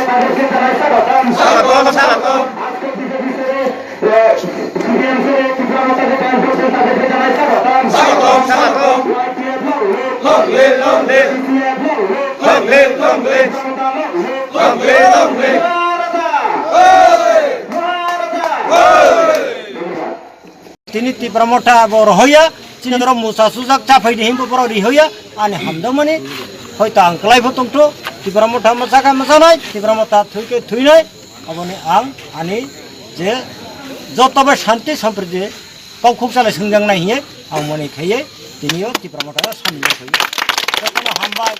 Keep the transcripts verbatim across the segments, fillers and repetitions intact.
স্বাগতম, স্বাগতম। স্বাগতম, স্বাগতম। Long live, long live. Long live, long live. Long live, long live. Tini Tipra Motha bo rohoya, chini oro musa sujak chaphai ni himbo borok rihoya, ani hamdamani, hoito ang kwlai pho tongtho, Tipra Motha mwsakha mwsanai, Tipra Motha thwikhe thwinai, aboni ang ani je joto bai shanti sampriti kok khuk salai swngjak nai hiye, ang mani khaiye, tini o Tipra Motha samni khaiye. Jotono hambai,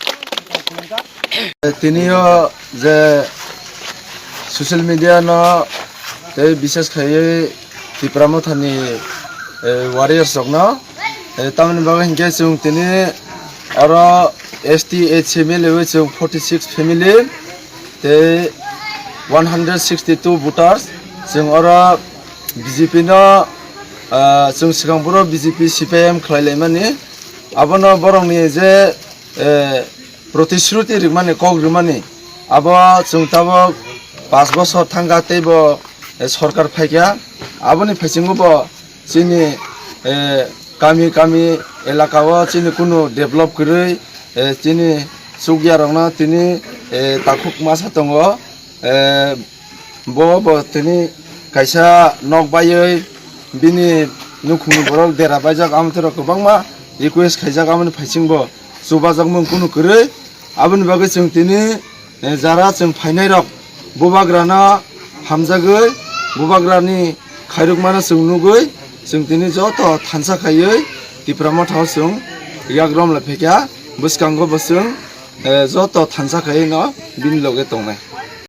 khulumkha. Tini o je social media no tei bishes khaiye Tipra Mothani, eh, warriors rokno. Eh, tamoni bagwi hinkhe chwng tini oro S T H family wi chwng forty six family tei one hundred sixty two voters. Chwng oro B J P no, ah, chwng swkang phuru B J P C P I M khlai laimani. Abono borokni je, eh, protishruti rimani, kok rimani, abo chwng tabok pash bosor thangkha teibo, eh, sorkar phaikha. Aboni phaisingo bo chini, eh, kami kami elaka o chini kunu develop kwrwi, eh, chini chukya rokno tini, eh, takhuk masa tongo. Eh, bo bo tini kaisa nok baiwi bini nukhungni borok dera baijak, amtwrok kwbangma request khaijak, amoni phaisingo chubajakmung kunu kwrwi. Aboni bagwi chwng tini, eh, jara chwng phainairok bubagrano hamjagwi, bubagrani khairokmano chwng nugwi, chwng tini joto thansa khaiwi Tipra Mothao chwng yak romlai phaikha. Bwskango bo chwng, eh, joto thansa khaiwi no bini loge tongnai.